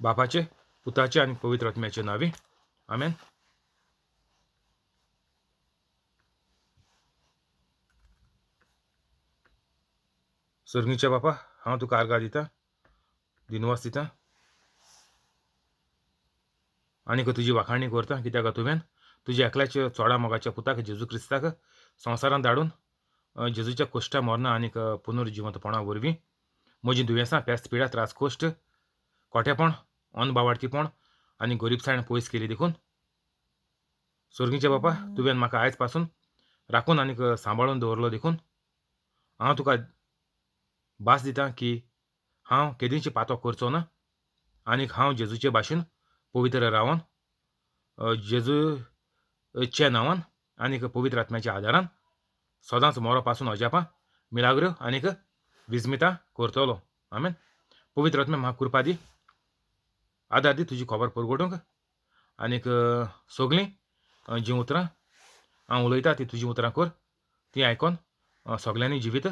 बापाचे, पुताचे आनी पवित्र आत्म्याचे नांवी, आमेन. सर्गीच्या बापा, हांव तुका आर्गां दितां, दिनवास दितां आनीक तुजी वाखाणी करता, कित्याक तुवें तुज्या एकल्याच्या चोडा मोगाच्या पुताक जेजू क्रिस्ताक संवसारांत धाडून जेजूच्या कोश्टा मरणां आनीक पुनर्जिवंतपणा वरवीं म्हजीं दुयेंसां, पेस्त, पिडा, त्रास, कोश्ट, कोटेपण, अनबावाडतीपण आनी गरिबसाण पयस केली देखून सर्गीच्या बापा, तुवें म्हाका आयज पासून राखून आनीक सांबाळून दवरलो देखून हांव तुका भास दितां की हांव केदींची पातो करचो ना आनीक हांव जेजूचे भाशेन पवित्र रावन जेजूच्या नांवान आनीक पवित्र आत्म्याच्या आदारान सदांच मोरो पासून अजापां, मिलाग्रो आनीक विस्मितां करतलो. आमेन. पवित्र आत्म्या म्हाका कृपा दी, आदार दी तुजी खबर परगटूंक आनीक सगळीं जीं उतरां हांव उलयतां तीं तुजीं उतरां कर, तीं आयकोन सगल्यांनी जिवीत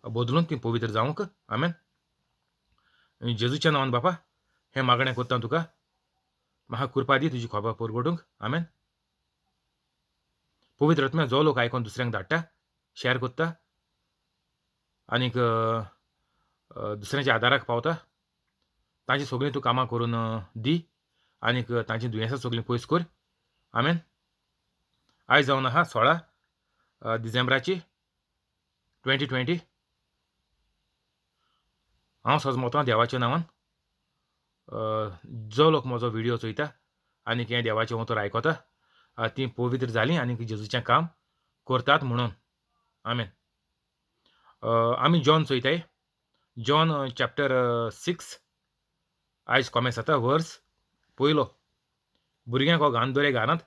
बदलून तीं पवित्र जावंक. आमेन. जेजूच्या नांवान बापा हें मागणें करता तुका, म्हाका कृपा दी तुजी खबर परगटूंक. आमेन. पवित्र आत्म्या जो लोक आयकोन दुसऱ्यांक धाडटा, शेअर करता आनीक दुसऱ्यांच्या आदाराक पावता, तांची सगळीं तूं कामां करून दी आनीक तांची दुयेंसां सगळीं पयस कर. आमेन. आयज जावन आहा 16 डिसेंबराची 2020. हांव सजमतां देवाच्या नांवान जो लोक म्हजो व्हिडियो चोयता आनीक हें देवाचें उतर आयकता तीं पवित्र जालीं आनीक जेजूचें काम करतात म्हणून. आमेन. आमी जॉन चोयताय, जॉन चॅप्टर 6 आयज कॉमेस जाता वर्स पयलो. भुरग्यांक हो घान दवरे घरांत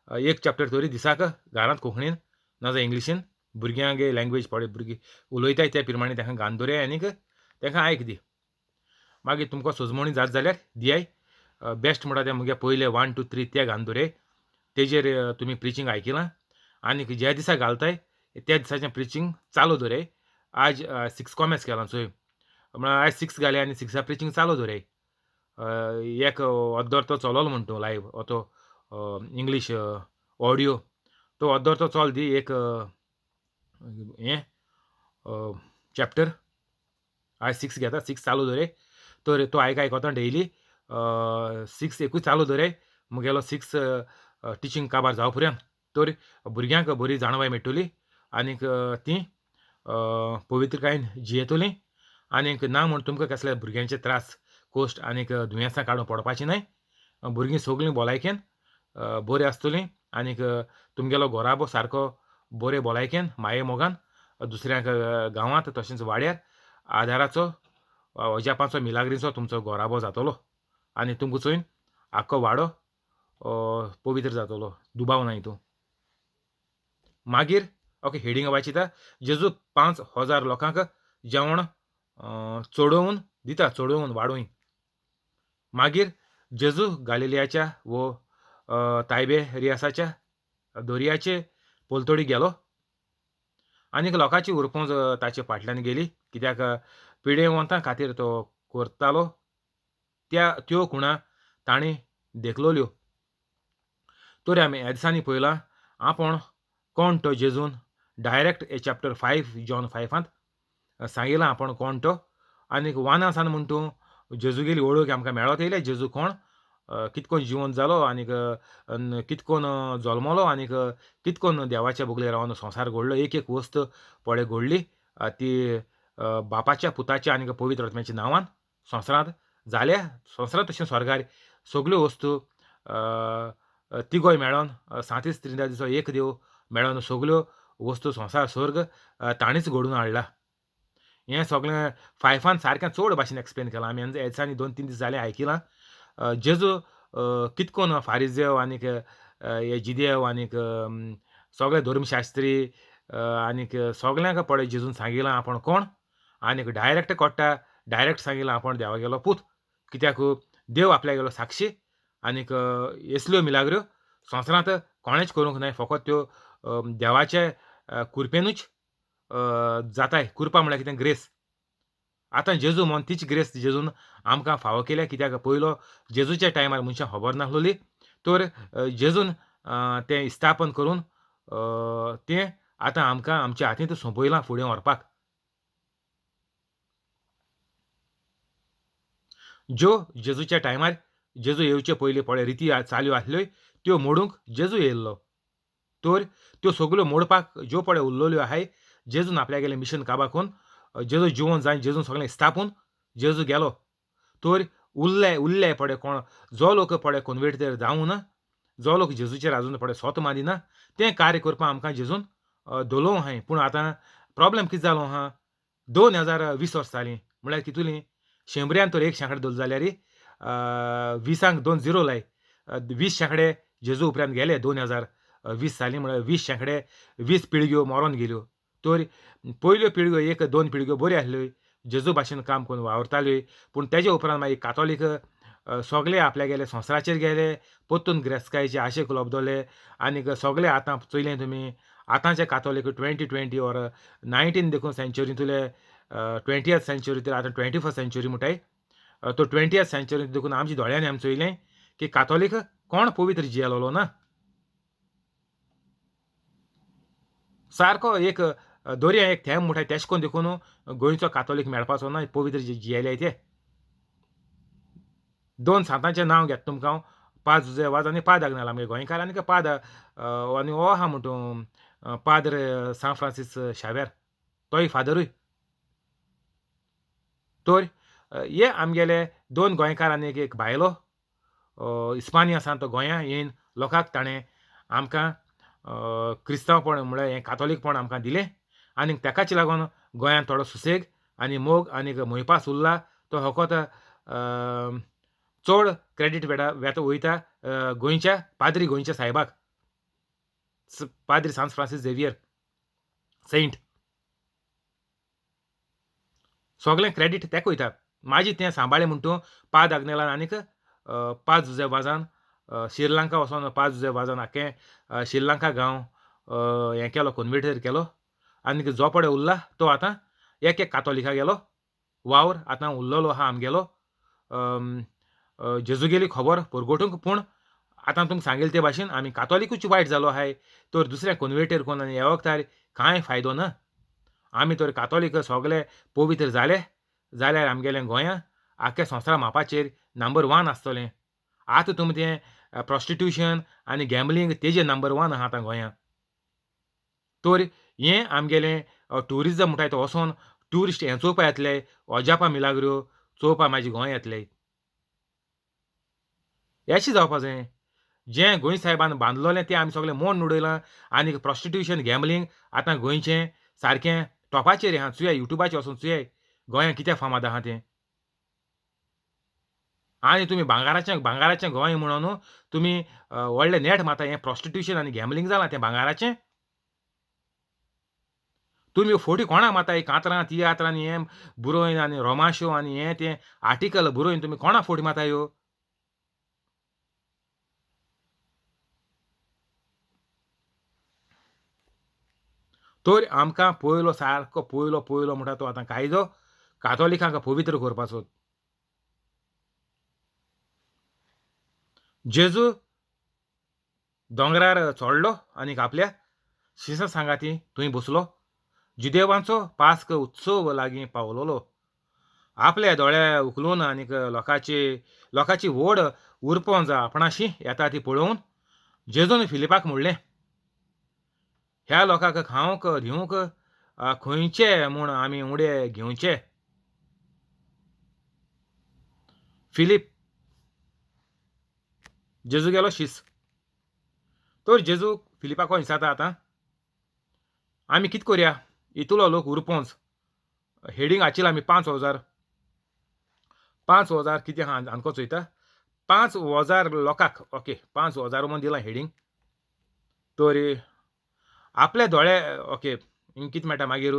एक चॅप्टर तरी दिसाक घरांत कोंकणीन ना जाल्यार इंग्लिशीन भुरग्यांगे लँग्वेज पळय भुरगीं उलयताय त्या प्रमाणे तांकां घान दवरे आनीक तांकां आयक दी. मागीर तुमकां सजमणी जात जाल्यार दियाय बेस्ट म्हणटा तें मुगे पयले 1 2 3 ते घान दवरे, तेजेर तुमी प्रिचींग आयकिलां आनीक ज्या दिसा घालताय त्या दिसाचें प्रिचींग चालू दवरे. आज 6 कॉमेस केलां चोय, म्हळ्यार आयज 6 घाले आनी 6 प्रिचींग चालू दवरे. एक अर्दोर तो चलोलो म्हण तूं लायव तो इंग्लीश ऑडियो तो अर्दोर तो चल दी एक हें चॅप्टर आयज 6 घेता, 6 चालू दवरे. तर तो आयक आयकता डेली 6 एकूय चालू दवरे मुगेलो 6 टिचींग काबार जावं पर्यंत. तर भुरग्यांक बरी जाणवाय मेळटली आनीक तीं पवित्रकायेन जियेतलीं आनीक ना म्हूण तुमकां कसले भुरग्यांचे त्रास कोश्ट आनीक दुयेंसां काडून पडपाचें न्हय. भुरगीं सगळीं भलायकेन बरीं आसतलीं आनीक तुमगेलो घराबो सारको बरे भलायकेन माये मोगान दुसऱ्यांक गांवांत तशेंच वाड्यार आदाराचो अजापाचो मिलाग्रीचो तुमचो घराबो जातलो आनी तुमकां चोयन आख्खो वाडो पवित्र जातलो, दुबाव ना हितून. मागीर ओके हेडींग वाचिता, जेजू 5000 लोकांक जेवण चडोवन दिता, चडोवन वाडोवन. मागीर जेजू गालिलियाच्या वो तायबेरियासाच्या दर्याचे पलतडी गेलो आनीक लोकांची उरपोंज ताचे फाटल्यान गेली, कित्याक पिडेवंतां खातीर तो करतालो त्या त्यो खुणा ताणें देखलोल्यो. तर आमी ह्या दिसांनी पळयलां आपूण कोण तो जेजून डायरेक्ट हे चॅप्टर 5 जॉन 5 सांगिलां आपूण कोण तो. आनीक वानासान म्हण तूं जेजूगेली वळख आमकां मेळत येयले, जेजू कोण, कितकोन जिवन जालो आनीक कितकोन जल्मलो आनीक कितकोन देवाच्या बगले रावन संवसार घडलो, एक एक वस्त पळय घडली ती बापाच्या पुताच्या आनीक पवित्र आत्म्याच्या नांवान संवसारांत जाल्या. संवसारांत तशें स्वर्गार सगल्यो वस्तू तिगोय मेळोन सातीच त्रिंदादीचो एक देव मेळोन सगल्यो वस्तू संवसार स्वर्ग ताणीच घडोवन हाडला. हें सगळें 5 सारकें चड भाशेन एक्सप्लेन केलां आमी ह्या दिसांनी 2-3 दीस जाले आयकिलां. जेजू कितकोन फारिजेव आनीक हे जिदेव आनीक सगळे धर्मशास्त्री आनीक सगळ्यांक पळय जेजून सांगिलां आपूण कोण आनीक डायरेक्ट कोट्टा, डायरेक्ट सांगिलां आपूण देवागेलो पूत, कित्याक देव आपल्यागेलो साक्षी आनीक असल्यो मिलाग्रो संवसारांत कोणेंच करूंक नाय, फकत त्यो देवाचे कृपेनूच जाताय. कृपा म्हळ्यार कितें, ग्रेस. आतां जेजू म्हूण तीच ग्रेस जेजून आमकां फावो केल्या. कित्याक पयलो जेजूच्या टायमार मनशां खबर नासलोली, तर जेजून तें स्थापन करून तें आतां आमकां आमच्या हातींत सोंपयलां फुडें व्हरपाक. ज्यो जेजूच्या टायमार जेजू येवचे पयलीं पळय रिती चाल्यो आसल्यो त्यो मोडूंक जेजू येयल्लो, तर त्यो सगल्यो मोडपाक ज्यो पळय उरलेल्यो आहाय जेजून आपल्यागेलें मिशन काबार करून जेजू जिवन जाय जेजून सगळें स्थापून जेजू गेलो. तर उरले उरले पळय कोण जो लोक पळय कन्वर्ट जावूं ना, जो लोक जेजूचेर आजून पळय सोत मानिना तें कार्य करपाक आमकां जेजून धोलो आहाय. पूण आतां प्रोब्लेम कितें जालो आहा, 2020 वर्सां जालीं म्हळ्यार कितुलीं शंबऱ्यान तर एक शेंकडे धरलो जाल्यार 20 2 झिरो लाय, 20 शेंकडे जेजू उपरांत गेले. 2020 साली म्हळ्यार 20 शेंकडे 20 पिळग्यो मरोन गेल्यो. तर पयल्यो पिळग्यो 1-2 पिळग्यो बऱ्यो आसल्यो, जेजू भाशेन काम करून वावरताल्यो. पूण तेजे उपरांत मागीर कातोलीक सगळे आपल्यागेले संवसाराचेर गेले, परतून ग्रेस्कायचे आशेक लबदले आनीक सगळे आतां चोयलें तुमी आतांचे कातोलीक 2020 ऑर 19 देखून सेंच्युरींतले 20th century तर आतां 21st century म्हणटाय, तो 20th century देखून आमच्या दोळ्यांनी आमी चोयलें की कातोलीक कोण पवित्र जियेलोलो ना. सारको एक दर्या एक थेंब म्हणटाय तेश कोन देखून गोंयचो कातोलीक मेळपाचो ना पवित्र जियेले ते. 2 सांतांचें नांव घेता तुमकां हांव, पाद जुजे वाज आनी पाद आग्नेल आमगे गोंयकार आनी पाद आनी हो आहा म्हणटा पाद्र सांत फ्रांसीस शाव्यार, तोय फादरूय. तर हे आमगेले 2 गोंयकार आनी एक भायलो इस्पानिया आसा तो गोंया येवन लोकांक ताणें आमकां क्रिस्तांवपण म्हळ्यार हें कातोलीकपण आमकां दिलें आनी ताकाच लागून गोंयांत थोडो सुसेग आनी मोग आनी मोयपास उरला. तो फकत चड क्रेडीट वेता वयता गोंयच्या पाद्री गोंयच्या सायबाक, पाद्री सांत फ्रांसीस झेवियर सेंट, सगळें क्रेडीट तेका वयता. माजी तें सांबाळ्ळें म्हण तूं पाद आग्नेलान आनीक पाद जुजे वाजान श्रीलंका वचोन पाद जुजे वाजान आख्खें श्रीलंका गांव हें केलो, कन्वर्टर केलो आनीक जो पळय उरला तो आतां एक एक कातोलिका गेलो वावर आतां उरलेलो आहा आमगेलो जेजूगेली खबर परगटूंक. पूण आतां तुमकां सांगेल ते भाशेन आमी कातोलिकूच वायट जालो आहाय, तर दुसऱ्या कन्वर्टर कोन्न आनी ह्या वखदार कांय फायदो ना. आमी तर कातोलीक सगळे पवित्र जाले जाल्यार आमगेलें गोंया आख्ख्या संवसारा मापाचेर नंबर 1 आसतलें. आतां तुमी तें प्रोस्टिट्युशन आनी गॅम्बलींग तेजेर नंबर 1 आहा आतां गोंया. तर हें आमगेलें ट्युरिजम म्हणटाय तो वचोन ट्युरिस्ट हें चोवपा येतले, अजापा मिलाग्रो चोवपा म्हाजे गोंय येतले. अशें जावपा जाय. जें गोंय सायबान बांदलोलें तें आमी सगळें मोडून उडयलां आनी प्रोस्टिट्युशन गॅम्बलींग आतां गोंयचें सारकें टॉपाचेर आहा. चुया युट्यूबाचेर वचोन चुयाय गोंयांत कित्याक फामाद आहा तें. आनी तुमी भांगाराचें भांगाराचें गोंय म्हणून तुमी व्हडलें नेट मारता, हें प्रोस्टिट्युशन आनी गॅम्बलींग जालां तें भांगाराचें. तुमी फोटी कोणा मारता, कांतरां तियात्रां आनी हें बरोवन आनी रोमाशो आनी हें तें आर्टिकल बरोवन तुमी कोणा फोटी मारता ह्यो. तर आमकां पयलो सारको पयलो पयलो म्हणटा तो आतां कायदो कातोलिकांक पवित्र करपाचो. जेजू दोंगरार चडलो आनी आपल्या शिसां सांगाती थंय बसलो. जुदेवांचो पास्क उत्सव लागीं पावलोलो. आपल्या दोळे उखलून आनीक लोकांची लोकांची व्हड उरपोंज आपणाशी येता ती पळोवन जेजून फिलिपाक म्हणलें, ह्या लोकांक खावंक दिवंक खंयचे म्हूण आमी उडे घेवचे. फिलीप जेजू गेलो शीस. तर जेजू फिलिपाक विचारता आतां आमी कितें करया, इतलो लोक उरपोंच हेडींग आशिल्लें आमी 5000 5000 कितें आहा आमकां चोयता 5000 लोकांक, ओके 5000 म्हूण दिलां हेडींग. तर आपले दोळे ओके कितें मेळटा मागीर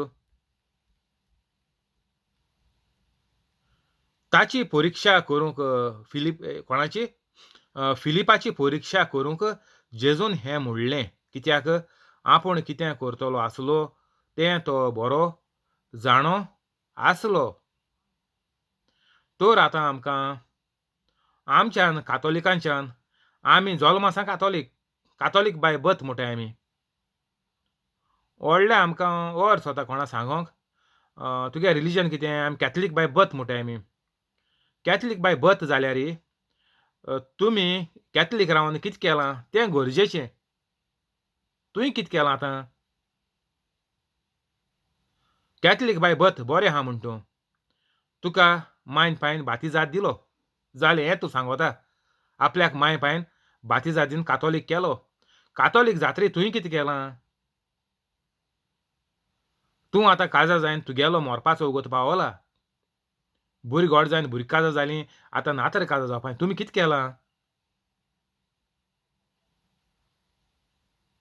ताची परिक्षा करूंक फिलीप कोणाची फिलिपाची परिक्षा करूंक जेजून हें म्हणलें, कित्याक आपूण कितें करतलो आसलो तें तो बरो जाणो आसलो. तर आतां आमकां आमच्यान कातोलिकांच्यान आमी जल्म आसा कातोलीक, कातोलीक बाय बर्थ म्हणटाय आमी. व्हडलें आमकां अर्थ वता कोणा सांगोंक तुगे रिलीजन कितें, आमी कॅथलीक बाय बर्थ म्हणटाय आमी. कॅथलीक बाय बर्थ जाल्यार तुमी कॅथलीक रावन कितें केलां तें गरजेचें. तुवें कितें केलां आतां? कॅथलीक बाय बर्थ बरें आहा म्हण तूं, तुका मायन पायन बातिजाद दिलो जालें हें तूं सांगोता. आपल्याक माय पायन बातिजाद दिवन कातोलीक केलो. कातोलीक जात्रे तुवें कितें केलां? तूं आतां काजार जायन तुगेलो मरपाचो वगत पावला. भुरगीं व्हड जायन भुरगीं काजार जालीं, आतां नातर काजार जावपा. तुमी कितें केलां?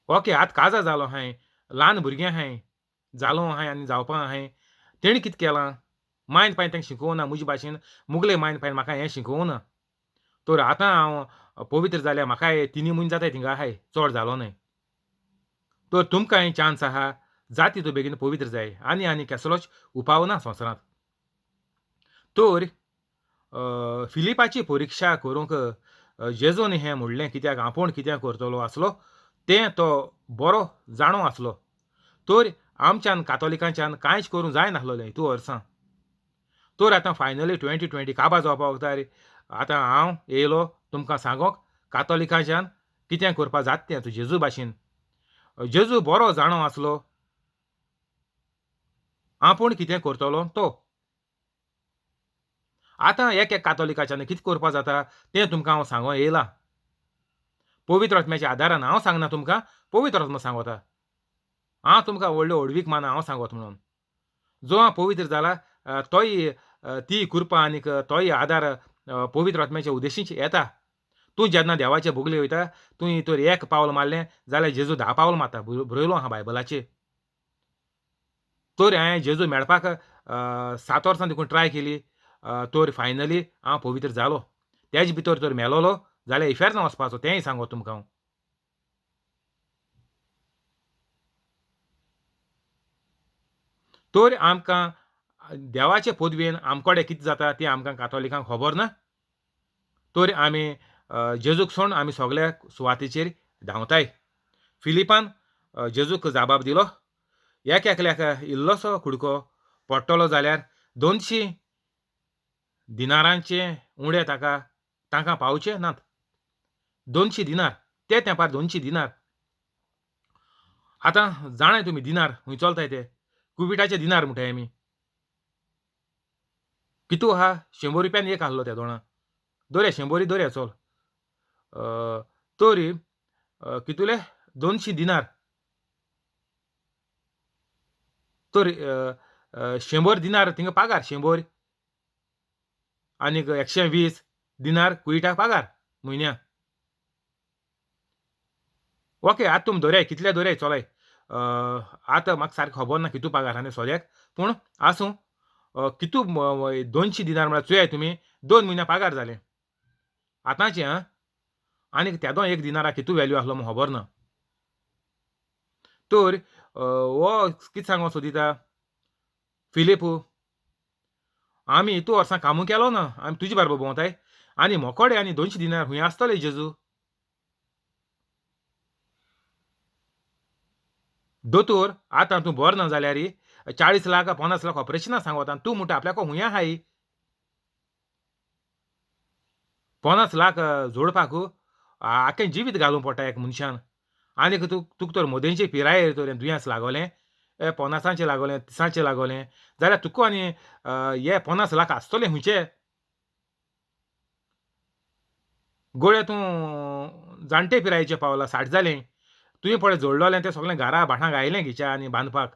ओके आतां काजार जालो हांवें, ल्हान भुरगें आहाय, जालो आहाय आनी जावपा आहाय, तेणें कितें केलां? मायन पायन तांकां शिकोवना म्हजे भाशेन, मुगले मायन पायन म्हाका हें शिकोवना. तर आतां हांव पवित्र जाल्यार म्हाकाय तिनूय म्हयने जाताय थिंगा आहाय, चड जालो न्हय. तर तुमकांय चान्स आहा, जाती तूं बेगीन पवित्र जाय. आनी आनी केसलोच उपाव ना संवसारांत. तर फिलिपाची परिक्षा करूंक जेजून हें म्हणलें कित्याक आपूण कितें करतलो आसलो तें तो बरो जाणो आसलो. तर आमच्यान कातोलिकांच्यान कांयच करूंक जायनासलें हितू वर्सां. तर आतां फायनली 2020 काबार जावपा वगतार आतां हांव येयलो तुमकां सांगोंक कातोलिकांच्यान कितें करपा जाता तें तूं जेजू भाशेन. जेजू बरो जाणो आसलो आपूण कितें करतलो तो. आतां एक एक कातोलिकाच्यान कितें करपा जाता तें तुमकां हांव सांगो येयलां. पवित्र आत्म्याच्या आदारान हांव सांगना तुमकां, पवित्र आत्मा सांगोता. हांव तुमकां व्हडल्यो व्हडवीक माना हांव सांगोत म्हणून. जो हांव पवित्र जाला तोय ती कृपा आनीक तोय आदार पवित्र आत्म्याच्या उद्देशीच येता. तूं जेन्ना देवाचे बोगले वयता तुवें तर एक पावल मारलें जाल्यार जेजू 10 पावल मारता, बरयलो आहा बायबलाचेर. तर हांवें जेजू मेळपाक 7 वर्सां देखून ट्राय केली, तर फायनली हांव पवित्र जालो. तेज भितर तर मेलोलो जाल्यार इफेर्ना वचपाचो तेंय सांगो तुमकां हांव. तर आमकां देवाचे पदवेन आमकोडे कितें जाता तें आमकां कातोलिकांक खबर ना. तर आमी जेजूक सोडून आमी सगल्या सुवातेचेर धांवताय. फिलिपान जेजूक जाबाब दिलो, एक एकल्याक इल्लोसो कुडको पडटलो जाल्यार 200 दिनारांचे उणे ताका तांकां पावचे नात. 200 दिनार, ते तेंपार 200 दिनार. आतां जाणाय तुमी दिनार खंय चलताय ते, कुविटाचे दिनार म्हणटाय आमी. कितू आहा 100 रुपयान एक आहलो त्या दोणा, दर्या 100 दर्या चल. तरी कितुले 200 दिनार. तर 100 दिनार थिंगा पागार 100 आनीक 120 दिनार कुयटा पागार म्हयन्या. ओके आतां तुमी दर्याय कितले दर्याय चलय, आतां म्हाका सारकें खबर ना कितू पागार आनी सद्याक, पूण आसूं कितू 200 दिनार म्हळ्यार चोयाय तुमी 2 म्हयन्या पागार जालें आतांचें. आं आनीक तेदो 1 दिनारा कितू वेल्यू आसलो म्हूण खबर ना. तर हो कितें सांगो सोदिता फिलीप, आमी इतू वर्सां कामू केलो ना, आमी तुजे बारबर भोंवताय आनी मोकोडे आनी 200 दिनार खूंय आसतले जेजू? दोतोर आतां तूं बरो ना जाल्यार 40 लाख 50 लाख ऑपरेशनां सांगता, तूं म्हणटा आपल्याक खूंय आहाय? 50 लाख जोडपाक आख्खें जिवीत घालूंक पडटा एक मनशान. आनीक तुका तर मोदेंचे पिरायेर तर दुयेंस लागोलें, 50 लागोलें, 30 लागोलें जाल्यार तुका आनी हे 50 लाख आसतले खंयचे? गोळे तूं जाणटे पिरायेचे पावला, 60 जालें, तुवें पळय जोडलोलें तें सगळें घरा भाटां गायलें घेच्या आनी बांदपाक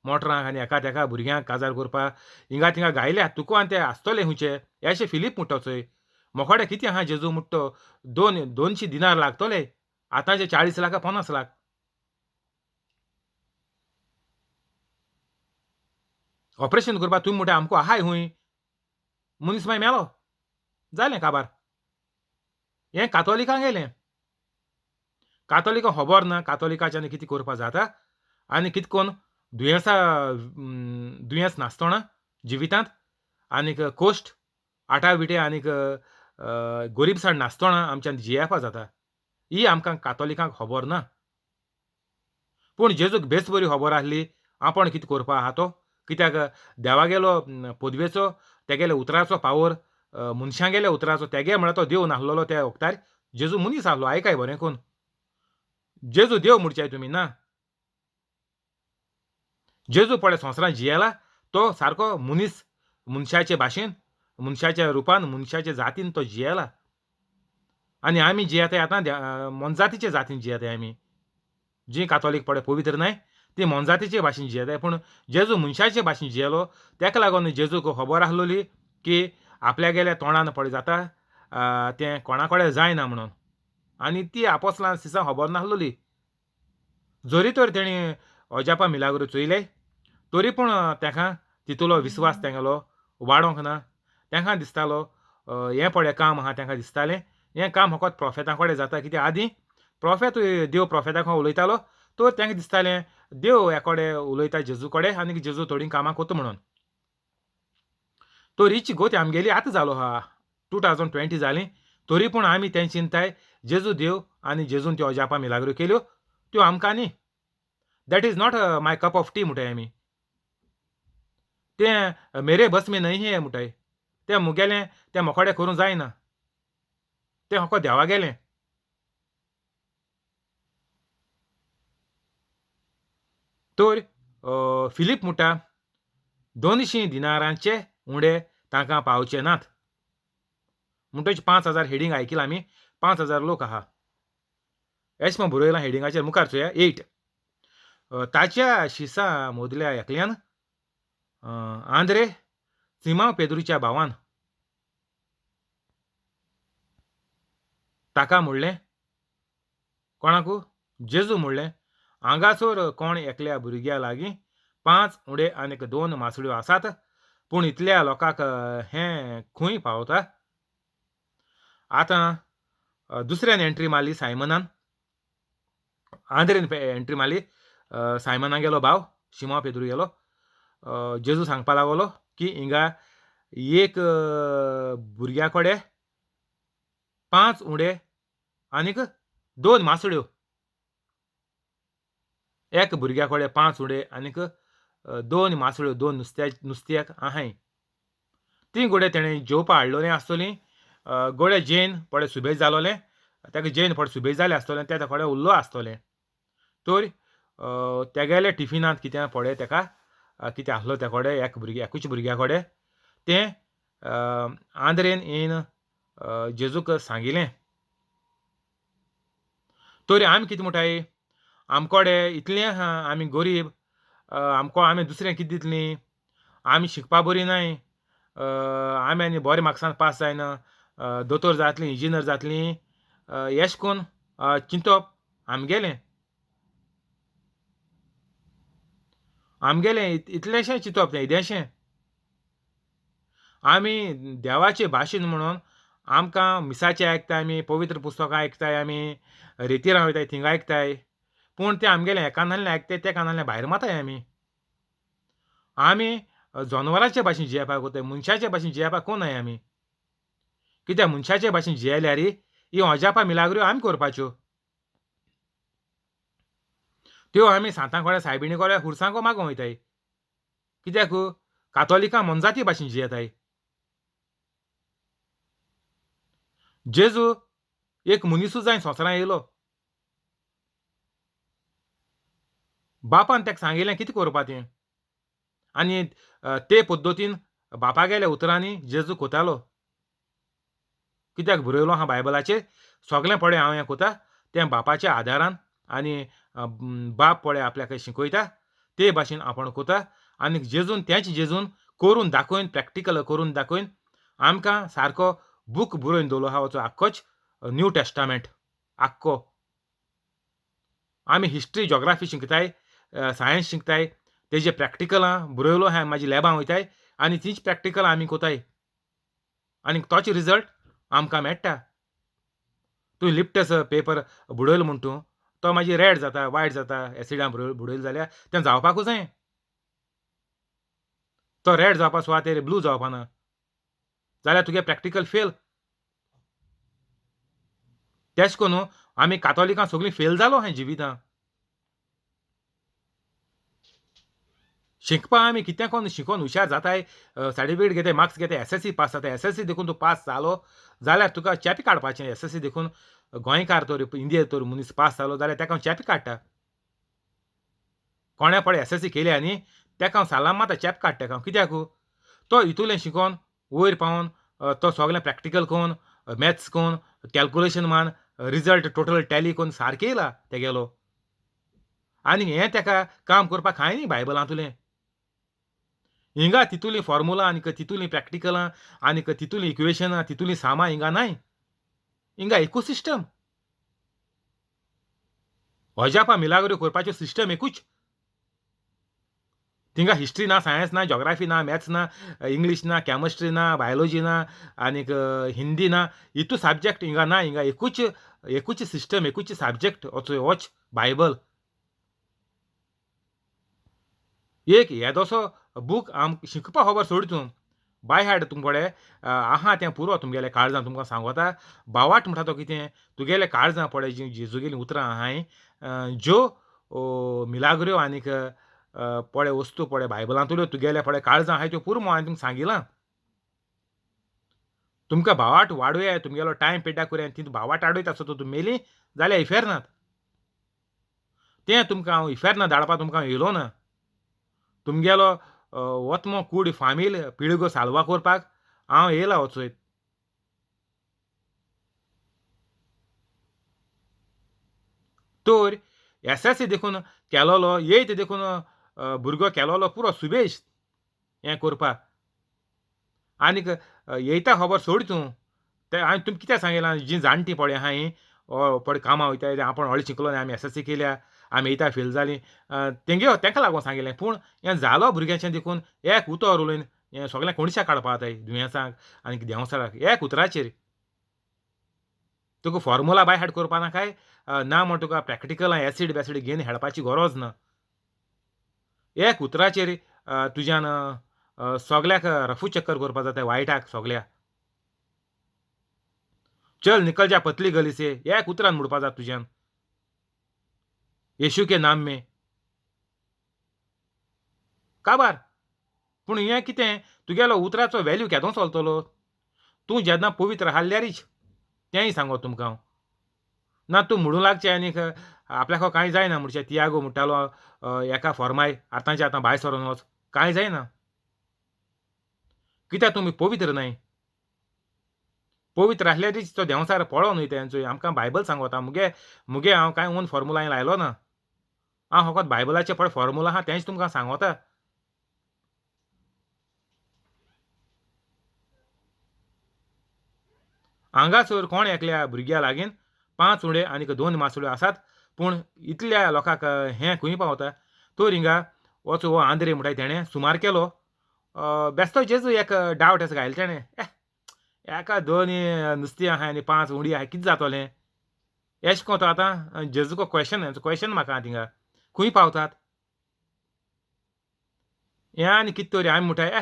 मोटरांक आनी एका तेका भुरग्यांक काजार करपाक हिंगा थिंगा गायल्या, तुका आनी ते आसतले खंयचे? अशें फिलीप म्हणटा चोय. मोकोडे कितें आहा जेजू म्हणटा 200 दिनार लागतले, आतांचे 40 लाख 50 लाख. ऑपरेशन करपाक तुमी म्हणटा आमकां आहाय खूंय, मनीस मागीर मेलो जालें काबार. हें कातोलिकांक गेलें. कातोलिकांक खबर ना कातोलिकाच्यान कितें करपाक जाता आनी कितें करून दुयेंसा दुयेंस नासतना जिवितांत आनीक कोश्ट आटा विटे आनीक गोरीबसाण नासतना आमच्यान जियेवपा जाता. ही आमकां कातोलिकांक खबर ना. पूण जेजूक बेस बरी खबर आसली आपूण कितें करपा आहा तो. कित्याक देवागेलो पदवेचो तेगेल्या उतराचो पावर मनशांगेल्या उतराचो तेगे म्हळ्यार तो देव नासलेलो त्या वखतार. जेजू मनीस आहलो. आयकाय बरें करून, जेजू देव म्हणच्याय तुमी ना. जेजू पळय संवसारांत जियेला तो सारको मनीस, मनशाचे भाशेन, मनशाच्या रुपान, मनशाच्या जातीन तो जियेला. आनी आमी जियेताय आतां मोनजातीचे जातीन जियेताय आमी. जी कातोलीक पळय पवित्र न्हय ती मोनजातीचे भाशेन जियेताय. पूण जेजू मनशाचे भाशेन जियेलो. तेका लागून जेजूक खबर आसलोली की आपल्यागेल्या तोंडान पळय जाता तें कोणा कडेन जायना म्हणून. आनी ती आपोसलां सिसां खबर नासलोली. जरी तर तेणी अजापां मिलाग्रो चोयले तरी पूण तेका तितूलो विस्वास तेगेलो वाडोंक ना. तेंकां दिसतालो हें पळय काम आहा, तेंकां दिसतालें हें काम फकत प्रोफेता कडेन जाता. कित्याक आदीं प्रोफेत देव प्रोफेता कडेन उलयतालो तर तेंकां दिसतालें देव ह्या कडेन उलयता जेजू कडेन आनी जेजू थोडीं कामां करता म्हणून. तर हिची गती आमगेली आतां जालो आहा. 2020 जाली तरी पूण आमी तें चिंताय जेजू देव आनी जेजून त्यो अजापां मिलाग्रो केल्यो त्यो आमकां न्ही. That is not my cup of tea म्हणटाय आमी. तें मेरे बस में नहीं है म्हणटाय. तें मुगेलें तें मोकोडे करूंक जायना, तें फकत देवागेलें. तर फिलीप म्हणटा 200 दिनारांचे उंडे तांकां पावचे नात. म्हणटच 5000 हेडींग आयकिलां आमी, 5000 लोक आहा एश म्हण बरयलां हेडिंगाचेर. मुखार चोया 8. ताच्या शिसा मदल्या एकल्यान आंद्रे सिमांव पेद्रूच्या भावान ताका म्हणलें, कोणाकू जेजू म्हणलें, हांगासर कोण एकल्या भुरग्या लागीं 5 उंडे आनीक 2 मासळ्यो आसात, पूण इतल्या लोकांक हें खंय पावता. आतां दुसऱ्यान एंट्री मारली सायमनान, आंद्रेन एंट्री मारली. सायमनान गेलो भाव शिमा पेद्रू गेलो. जेजू सांगपा लागलो की हिंगा एक भुरग्या कडेन 5 उंडे आनीक 2 मासळ्यो. एक भुरग्या कडेन 5 उंडे आनीक 2 मासळ्यो, 2 नुस्त्याक आहाय. ती गोडे तेणें जेवपा हाडलोलें आसतलीं. गोडे जेन पळय सुबेज जालोलें, ताका जेन पळय सुबेज जालें आसतलें, तें ताका कडेन उरलो आसतलें. तर तेगेले टिफिनांत कितें पळय तेका कितें आसलो त्या कडेन एक भुरग्या एकूच भुरग्या कडेन तें आंद्रेन येवन जेजूक सांगिलें. तर आमी कितें म्हणटाय, आमकोडे इतलें आहा, आमी गरीब, आमकां आमी दुसरें कितें दितलीं, आमी शिकपा बरी न्हय, आमी आनी बरे मार्क्सान पास जायना, दोतोर जातलीं, इंजिनियर जातलीं, एश कोन चिंतप आमगेलें आमगेलें इतलेंशें चिंतप तें इदेंशें. आमी देवाचे भाशेन म्हणून आमकां मिसाचें आयकताय आमी, पवित्र पुस्तकां आयकताय आमी, रेतिरां वयताय थिंगा आयकताय, पूण तें आमगेलें एका कानांतल्यान आयकताय त्या कानांतल्यान भायर मारताय आमी. आमी जनवरांचे भाशेन जियेवपाक वताय, मनशाचे भाशेन जियेवपाक कोनाय आमी. कित्याक मनशाचे भाशेन जियेल्यार ही अजापां मिलाग्रो आमी करपाच्यो, त्यो आमी सांतां कडेन सायबिणी कडेन खुर्सांको मागोंक वयताय. कित्याक कातोलिकां मोनजाती भाशेन जियेताय. जेजू एक मनिसूच जाय संवसारांत येयलो. बापान ताका सांगिल्लें कितें करपा तें, आनी ते पद्दतीन बापागेल्या उतरांनी जेजू कोतालो. कित्याक बरयलो आहा बायबलाचेर सगळें पळय हांव हें कोता तें बापाच्या आदारान, आनी बाप पळय आपल्याक शिकयता ते भाशेन आपूण कोता. आनी जेजून तेंच जेजून करून दाखोवन, प्रॅक्टिकल करून दाखोवन आमकां सारको बूक बरोवन दवरलो आहा, वचो आख्खोच न्यू टेस्टामेंट आख्खो. आमी हिस्ट्री जॉग्राफी शिकताय, सायन्स शिकताय, तेजे प्रॅक्टिकलां बरयलो आहा, मागीर लॅबां वयताय आनी तीच प्रॅक्टिकलां आमी कोताय आनी तोच रिजल्ट आमकां मेळटा. तूं लिप्टस पेपर बुडयलो म्हण तूं तो मागीर रेड जाता, वायट जाता, एसिडान बुडयलो जाल्यार तें जावपाकूच जाय. तो रेड जावपा सुवातेर ब्लू जावपा ना जाल्यार तुगे प्रॅक्टिकल फेल. तेश कोन्नू आमी कातोलिकां सगळीं फेल जालो हें जिवितां. शिकपा आमी कितें कोन्न शिकोन हुशार जाताय, सर्टिफिकेट घेताय, मार्क्स घेताय, एस एस सी पास जाताय. एस एस सी देखून तूं पास जालो जाल्यार तुका चेपें काडपाचें. एस एस सी देखून गोंयकार तर इंडिये तर मनीस पास जालो जाल्यार ताका हांव चेपें काडटा. कोणें पळय एस एस सी केल्या न्ही ताका हांव सालाम मारता, चेपें काडटा ताका हांव. कित्याक तो इतुलें शिकोन वयर पावोन तो सगलें प्रॅक्टिकल करून मॅथ्स करून कॅल्कुलेशन मान रिजल्ट टोटल टॅली करून सारकें येयला तेगेलो. आनी हें ताका काम करपाक कांय न्ही बायबलांतुलें. हिंगा तितुलीं फॉर्मुला आनीक तितुलीं प्रॅक्टिकलां आनीक तितुलीं इक्वेशनां तितुलीं सामां हिंगा नाय. हिंगा एकूच सिस्टम, अजापां मिलाग्रो करपाच्यो सिस्टम एकूच. थिंगा हिस्ट्री ना, सायन्स ना, जॉग्राफी ना, मॅथ्स ना, इंग्लीश ना, कॅमिस्ट्री ना, बायोलॉजी ना, आनीक हिंदी ना, इतू सब्जेक्ट हिंगा ना. हिंगा एकूच एकूच सिस्टम, एकूच सब्जेक्ट, होच बायबल. एक येदोसो बूक आम शिकपा खबर सोड तूं बाय हाड तुमकां पळय आहा तें पुरो तुमगेल्या काळजान तुमकां सांगोता. बावाट म्हणटा तो कितें तुगेल्या काळजां पळय जीं जेजूगेलीं उतरां आहाय ज्यो मिलाग्रो आनीक पळय वस्तू पळय बायबलांतल्यो तुगेल्या पळय काळजां आहाय त्यो पुरो हांवें तुमकां सांगिलां. तुमकां भावाट वाडोवया, तुमगेलो टायम पेड्ड्यार करुया, ती भावाट वाडयता आसतो तूं मेली जाल्यार इफेर्नात. तें तुमकां हांव इफेर्ना धाडपा तुमकां येयलो ना. तुमगेलो वतमो कूड फामील पिळगो साल्वा करपाक हांव येयला वचोय. तर एस एस सी देखून केलोलो येयत देखून भुरगो केलोलो पुरो सुबेज हें करपाक. आनीक येयता खबर सोड तूं. तें हांवें तुमकां कित्याक सांगिलां, जीं जाणटीं पळय आहाय पळय कामां वयताय आपूण व्हडलें शिकलो आमी एस एस सी केल्या आमी येयता फेल जालीं तेंगे तेंका लागून सांगिल्लें. पूण हें जालो भुरग्यांचें देखून एक उतर उलोवन हें सगळें कोणशा काडपा जाताय दुयेंसांक आनी देंवचाराक एक उतराचेर. तुका फॉर्मुला बाय हाड करपा नाकाय ना म्हण तुका प्रॅक्टिकल एसीड बेसीड घेवन हेडपाची गरज ना. एक उतराचेर तुज्यान सगल्याक रफू चक्कर करपा जाता वायटाक सगल्या. चल निकल जा पतली गली से एक उतरान म्हणपा जाता तुज्यान. येशू के नाम में काबार. पूण हें कितें तुगेलो उतराचो वेल्यू केदो चलतलो तूं जेन्ना पवित्र आसल्यारीच. तेंय सांगो तुमकां हांव. ना तूं म्हणूं लागचें आनीक आपल्याक कांय जायना म्हणचें तियागो म्हणटालो एका फॉर्माय आतांचे आतां भायर सरोन वच, कांय जायना. कित्याक तुमी पवित्र न्हय. पवित्र आसल्यारीच तो देंवचार पळोवन न्हय तेंचो. आमकां बायबल सांगता. मुगे मुगे हांव कांय ओन फॉर्मुला हांवें लायलो ना. हांव फकत बायबलाचें पळय फॉर्मुला आहा तेंच तुमकां सांगता. हांगासर कोण एकल्या भुरग्या लागीं 5 उडे आनीक 2 मासळ्यो आसात, पूण इतल्या लोकांक हें खंय पावता. तर हिंगा वचो हो आंद्रे म्हणटाय तेणें सुमार केलो. बेस्तो जेजू एक डावट आसा घायले तेणें, एका 2 नुस्तीं आहाय आनी 5 उंडी आहाय कितें जातोलें एशें कोत्ता. आतां जेजूको क्वेशन क्वेशन म्हाका थिंगा खंय पावतात हें आनी कितें तरी. आमी म्हणटाय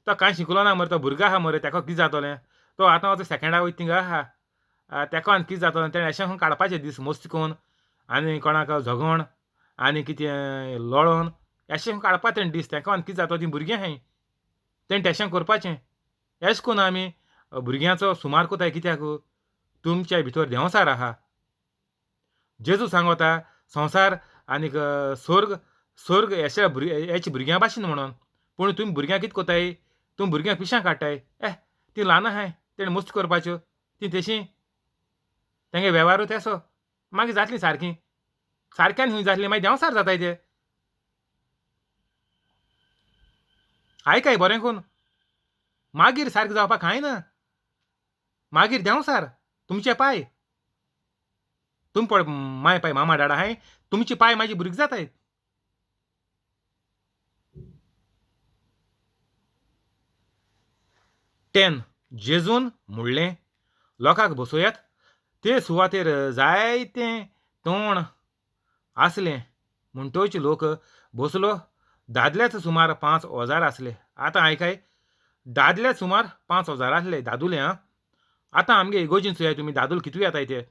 तो कांय शिकलो ना मरे, तो भुरगो आहा मरे, ताका कितें जातोलें. तो आतां वचो सेकेंडा वयता थिंगा आहा ताका आनी कितें जातोलें. तेणें अशें काडपाचें दीस मस्ती करून आनी कोणाक झगोण आनी कितें लोळोन अशें काडपा तेणें दीस. ताका आनी कितें जातो, तीं भुरगीं आहाय तेणें तशें करपाचें. अशें करून आमी भुरग्यांचो सुमार कोताय. कित्याक तुमच्या भितर देंवचार आहा. जेजू सांगता संवसार आनीक स्वर्ग स्वर्ग अशा हेच्या भुरग्यां भाशेन म्हणून. पूण तुमी भुरग्यांक कितें कोताय, तुमी भुरग्यांक पिशां काडटाय. तीं ल्हान आहाय तेणें मस्ती करपाच्यो, तीं तशीं तेंगे वेव्हारूच तेसो. मागीर जातलीं सारकीं सारक्यान खंय जातलीं, मागीर देंवचार जाताय ते. आयकाय बरें करून, मागीर सारकें जावपाक कांय ना. मागीर देंवचार तुमचे पांय, तुमी पळय माय पाय मामा डाडा आहाय तुमचे पांय मागीर भुरगीं जाताय. टेन जेजून म्हणलें लोकांक बसोयात. ते सुवातेर जायतें तण आसलें म्हणटच लोक बसलो. दादल्याच सुमार 5000 आसले. आतां आयकाय दादले सुमार 5000 आसले दादुले. आं, आतां आमगे इगोर्जीन चोयाय तुमी दादूल कितू येताय ते,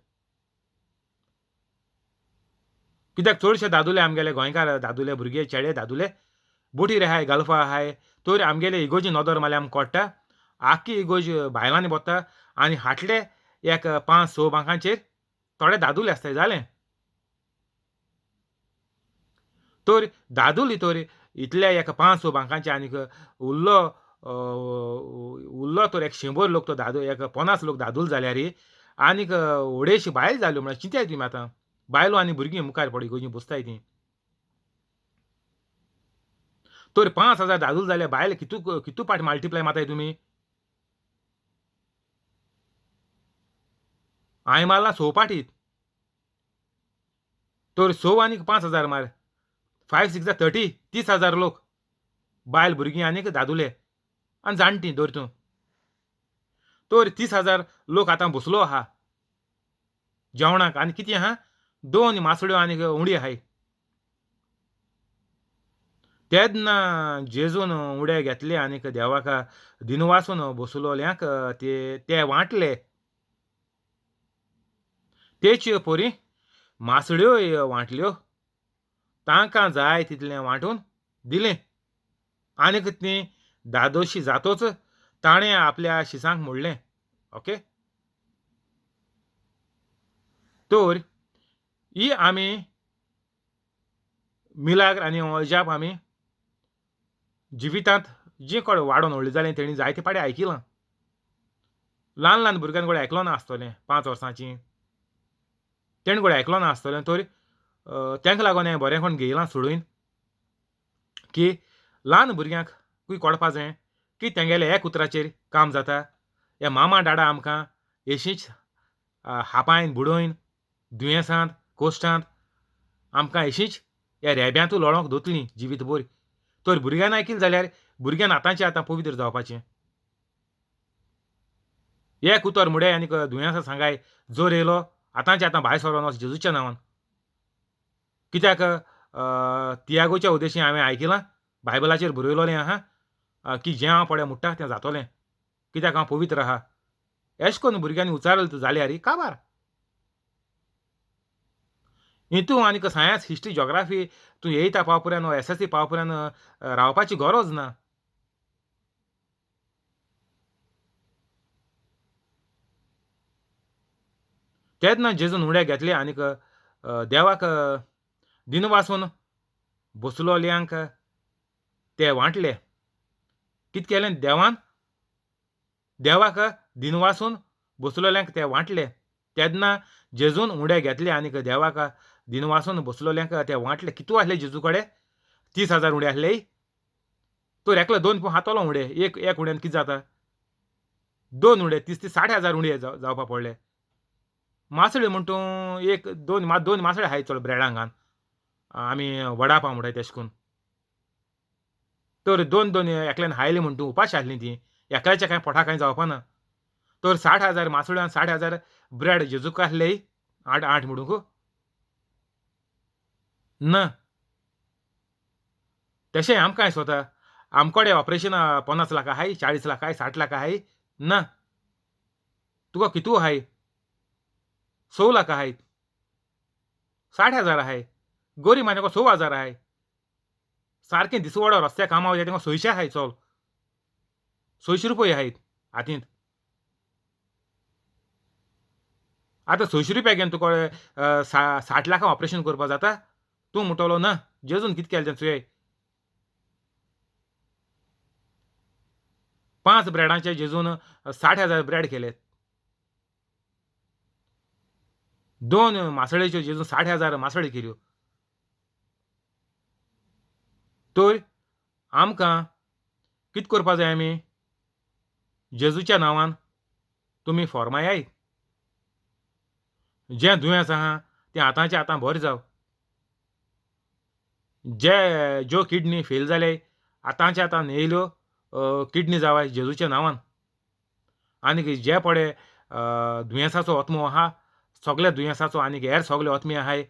कित्याक चडशे दादुले आमगेले गोंयकार दादुले भुरगे चेडे दादुले बोटीर आहाय, गल्फा आहाय. तर आमगेले इगोर्जी नदर मारल्यार आमकां कळटा आख्खी इगोर्ज बायलांनी भरता आनी हाटले एक 5-6 बांकांचेर थोडे दादुले आसताय जालें. तर दादुली तर इतले एक 5-6 बांकांचे आनीक उरलो उरलो तर एक 100 लोक तो दादू, एक 50 लोक दादूल जाल्यार आनीक 250 बायल जाल्यो. म्हळ्यार चिंताय तुमी आतां, बायलो आनी भुरगीं मुखार पड इगोर्जी बसताय तीं. तर 5000 दादूल जाल्यार बायल कितू कितू पाट मल्टिप्लाय मारताय तुमी. हांवें मारला 6 पाटीत, तर 6 आनीक 5000 मार, 5 6 30, 30,000 लोक बायल भुरगीं आनीक दादुले आनी जाणटीं धर तूं. तर 30,000 लोक आतां बसलो आहा जेवणाक. आनी कितें आहा, 2 मासड्यो आनीक उंडी आहाय. तेन्ना जेजून उडे घेतले आनीक देवाक दिनवासून बसलोल्यांक ते वांटले. तेच पोरी मासड्योय वांटल्यो, तांकां जाय तितलें वांटून दिलें. आनीक ती दादोशी जातोच ताणें आपल्या शिसांक म्हणलें. ओके, तर ही आमी मिलाग्र आनी अजाप आमी जिवितांत जे कोण वाडोवन व्हडलें जालें तेणी जायते पाडे आयकिलां. ल्हान ल्हान भुरग्यान गोडे आयकलो ना आसतलें, 5 वर्सांची तेणें गोडे आयकलो ना आसतलें. तर तांकां लागून हांवें बरें कोण घेयलां सोडून की ल्हान भुरग्यांक कूय कळपा जाय की तेंगेले एक उतराचेर काम जाता. हे मामा डाडा आमकां येशीच हापायन बुडोवन दुयेंसांत कोश्टांत आमकां येशीच ह्या रेब्यांतू लोळोंक दोतलीं जिवीत भर. तर भुरग्यान आयकिलें जाल्यार भुरग्यान आतांचें आतां पवित्र जावपाचें. एक उतर मुडे आनीक दुयेंसां सांगाय जोर येयलो आतांचें आतां भायर सरोन वच जेजूच्या नांवान. कित्याक तियागोच्या उद्देशी हांवें आयकिलां, बायबलाचेर बरयलोलें आहा की जें हांव पळय मुट्टा तें जातोलें, कित्याक हांव पवित्र आहा. एश कोन्न भुरग्यांनी उचारलें जाल्यार काबार. हितू आनीक सायन्स हिस्ट्री जॉग्राफी तूं एयता पावपर्यंत वा एस एस सी पावपर्यंत रावपाची गरज ना. तेन्ना जेजून उडे घेतले आनीक देवाक दिनवासून बसलोल्यांक ते वांटले. कितें केलें देवान, देवाक दिनवासून बसलोल्यांक ते वांटले. तेन्ना जेजून उडे घेतले आनीक देवाक दिनवासून बसलोल्यांक ते वांटले. कितू आसले जेजू कडेन, 30,000 उडे आसले. तर एकलो 2 हातोलो उडे, एक एक उड्यान कितें जाता, 2 उडे 30 30 60,000 उडे जावपा पडले. मासळे म्हण तूं एक दोन मासळे आहाय चड ब्रेडांक घालून आमी वडा पाव म्हणटाय तेश करून. तर 2 2 एकल्यान हायले म्हण तूं उपाशी आसलीं तीं, एकल्याच्या कांय पोटा कांय जावपा ना. तर 60,000 मासळ्यो आनी 60,000 ब्रेड जेजूक आसले 8 8 म्हणूंक ना. तशें आमकां स्वता आमकोडे ऑपरेशन 50 लाख आहाय, 40 लाख आहाय, 60 लाख आहाय ना. तुका कितू आहाय, 100 लाख आहाय, 60,000 आहाय, गोरी मान्याको 6,000 आहाय. सारकें दिसवडो रस्त्या कामां वयता तेंका 600 आहाय, चल 600 रुपया आहाय हातींत. आतां 600 रुपया घेवन तुका 60 लाखां ऑपरेशन करपाक जाता, तूं म्हणटलो ना जेजून कितें केलें तें चोय. 5 ब्रेडांचे जेजून 60,000 ब्रेड केले, 2 मासळेच्यो जेजून 60,000 मासळी केल्यो. तर आमकां कितें करपा जाय, आमी जेजूच्या नांवान तुमी फॉर्मायाय, जें दुयेंस आहा तें आतांचें आतां बरें जावं, जे ज्यो किडनी फेल जाले आतांचे आतां न्हेयल्यो किडनी जावाय जेजूच्या नांवान. आनीक जे पळय दुयेंसाचो आत्मो आहा, सगल्या दुयेंसाचो आनीक हेर सगळे आत्मे आहाय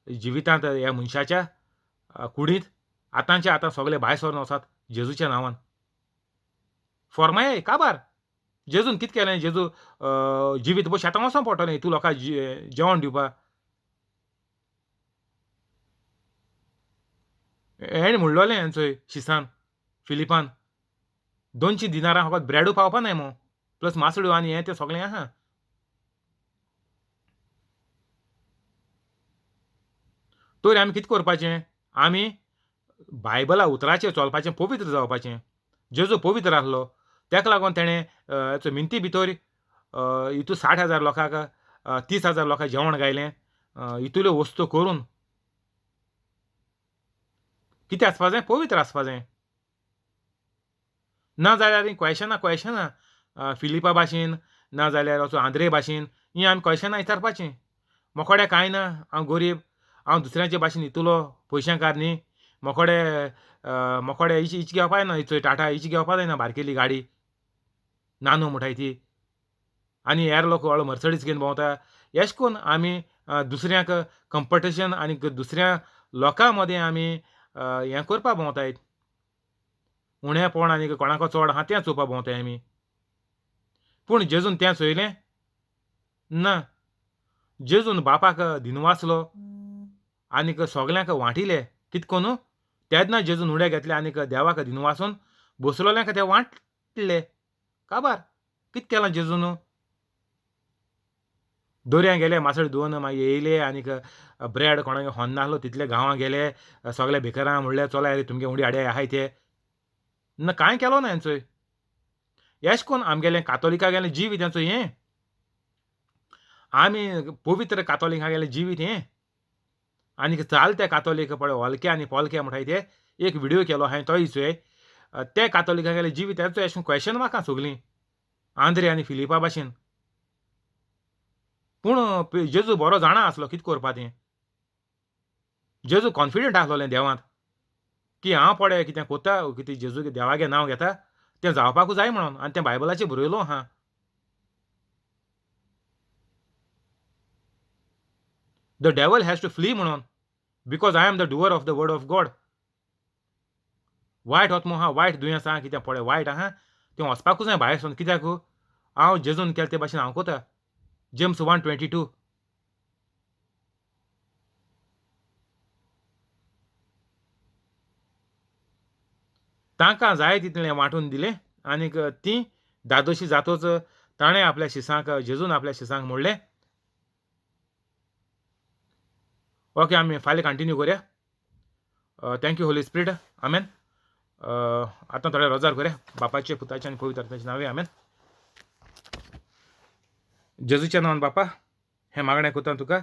जिवितांत ह्या मनशाच्या कुडींत आतांचे आतां सगळे भायर सरून वचात जेजूच्या नांवान. फोर्माय काबार जेजून कितें केलें? जेजू जिवीत बो शेतां वचों पडटलें तूं लोकांक जेवण दिवपा. हेणें म्हणलोलें चोय शिसान फिलिपान 200 दिनारां फकत ब्रेडू पावपा नाय मो, प्लस मासड्यो आनी हें तें सगळें आहा. तर आमी कितें करपाचें? आमी बायबला उतराचेर चलपाचें, पवित्र जावपाचें. जेजू पवित्र आसलो तेका लागून तेणें मिनती भितर हितू 60,000 लोकांक 30,000 लोकांक जेवण गायलें. इतल्यो वस्तू करून कितें आसपा जाय? पवित्र आसपा जाय. ना जाल्यार क्वेशनां क्वेशनां फिलिपा भाशेन, ना जाल्यार असो आंद्रे भाशेन हीं आमी क्वेशनां विचारपाचीं. मोकोड्या कांय ना, हांव गरीब, हांव दुसऱ्यांचे भाशेन इतलो पयशांकार न्ही, मोकोडे मोकोडे इच इच घेवपा जायना, चोय टाटा इच घेवपा जायना, बारकेली गाडी नानू म्हणटाय ती, आनी हेर लोक व्हडलो मर्सडीज घेवन भोंवता. एश कोन्न आमी दुसऱ्यांक कंपिटिशन आनी दुसऱ्या लोकां मदें आमी हें करपा भोंवताय, उणेपण आनी कोणाको चड आहा तें चोवपा भोंवताय आमी. पूण जेजून तें चोयलें ना. जेजून बापाक दिनवासलो आनीक सगल्यांक वांटिले. कित कोन्नू तेन्ना जेजून उडे घेतले आनीक देवाक दिनवासून बसलोल्यांक ते वांटले. काबार कित केलां जेजून? दर्या गेले, मासळ धुवन मागीर येयले आनीक ब्रेड कोणाक होन नासलो तितले गांवां गेले, सगळे बेकरां म्हणले चला रे तुमगे उंडी हाडया आहाय ते. ना कांय केलो ना हेंचोय. एश कोन्न आमगेलें कातोलिकागेलें जिवीत हेंचो हें, आमी पवित्र कातोलिकागेलें जिवीत हें. आनीक चालते कातोलीक पळय हलके आनी पोलके म्हणटाय ते एक व्हिडियो केलो हांवें तोय चोय. ते कातोलिकागेलें जिवीत हेंचो एश क्वेशन म्हाका सगलीं आंद्रे आनी फिलिपा भाशेन. पूण जेजू बरो जाणा आसलो कितें करपा तें. जेजू कॉन्फिडंट आसलोलें देवांत की हांव पळय कितें कोत्ता, कितें जेजू देवागे नांव घेता तें जावपाकूच जाय म्हणून, आनी तें बायबलाचेर बरयलो आहा. The devil has to flee म्हणून, because I am the doer of the word of God. वायट आत्मो आहा, वायट दुयेंस आहा, कितें पळय वायट आहा तें वचपाकूच जाय भायर सोन. कित्याक हांव जेजून केलें ते भाशेन हांव कोता. जेम्स 1:22. तांकां जाय तितलें वांटून दिलें आनीक तीं दादोशी जातोच ताणें आपल्या शिसांक, जेजून आपल्या शिसांक म्हणलें. ओके, आमी फाल्यां कंटिन्यू करुया. Thank you Holy Spirit. आमेन. आतां थोडे रोजार करुया. बापाचे, पुताचे आनी पवित्र आत्म्याचे नांवे आमेन. जेजूच्या नांवान बापा हें मागणें करता तुका.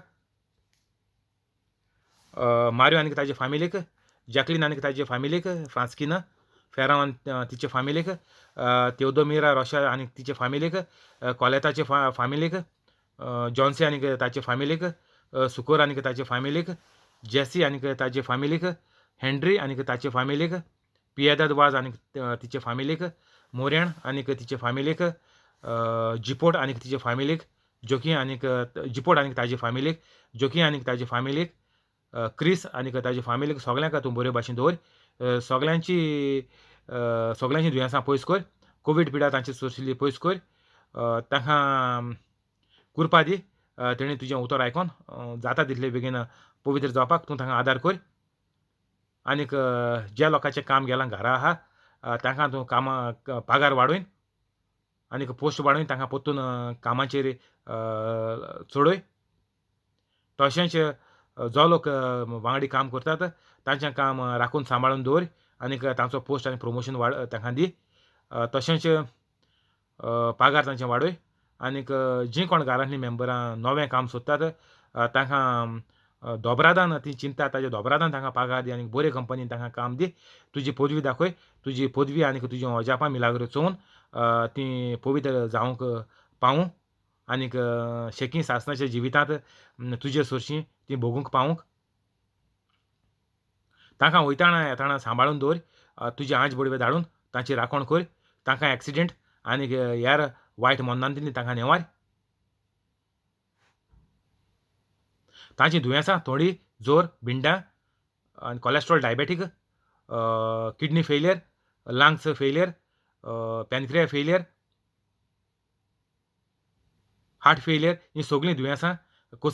मारियो आनी ताजे फामिलीक, जॅकलीन आनी ताजे फामिलीक, फ्रांस्किना फेरांव आनी तिचे फामिलीक, तेवदोमिरा रोशा आनी तिचे फामिलीक, कॉलेताचे फामिलीक, जॉन्सी आनी ताचे फामिलीक, सुकोर आनी ताचे फामिलीक, जेसी आनी ताचे फामिलीक, हेनरी आनी ताचे फामिलीक, पियेदाद वाज आनी तिचे फामिलीक, मोरेण आनी तिचे फामिलीक, जिपोट आनी तिचे फामिलीक, जोकी आनी जिपोट आनी ताजे फामिलीक, जोकी आनी ताजे फामिलीक, क्रिस आनी ताजे फामिलीक, सगल्यांक तूं बऱ्यो भाशेन दवर. सगल्यांची सगल्यांची दुयेंसां पयस कर. कोवीड पिडा तांची सोंशिल्ली पयस कर. तांकां कुरपा दी, तेणी तुजें उतर आयकोन जाता तितले बेगीन पवित्र जावपाक तूं तांकां आदार कर. आनीक ज्या लोकांचें काम गेलां घरा आहा तांकां तूं कामां पगार वाडोवन आनीक पोस्ट वाडोवन तांकां परतून कामाचेर चडय. तशेंच जो लोक वांगडी काम करतात तांचें काम राखून सांबाळून दवर आनीक तांचो पोस्ट आनी प्रमोशन वाड तांकां दी. तशेंच पगार तांचें वाडय. आनीक जीं कोण घरांतलीं मेंबरां नवें काम सोदतात तांकां दोबरादान ती चिंता ताज्या दोबरादान तांकां पगार दी आनी बरे कंपनीन तांकां काम दी. तुजी पदवी दाखय, तुजी पदवी आनीक तुजी अजापां मिलाग्रो चोवन ती पवित्र जावंक पावूं आनीक शेकी सासणाच्या जिवितांत तुजे सरशीं ती भोगूंक पावूंक. तांकां वयताना येताना सांबाळून दवर. तुजी आंज बडवे धाडून तांची राखण कर. तांकां एक्सिडेंट आनीक हेर वायट मनान दिली तांकां नेवार. तांची दुयेंसां थोडी जोर, बिंडां आनी cholesterol, diabetic, kidney failure, lungs failure, pancreas failure, heart failure, हीं सगळीं दुयेंसां कसलीं.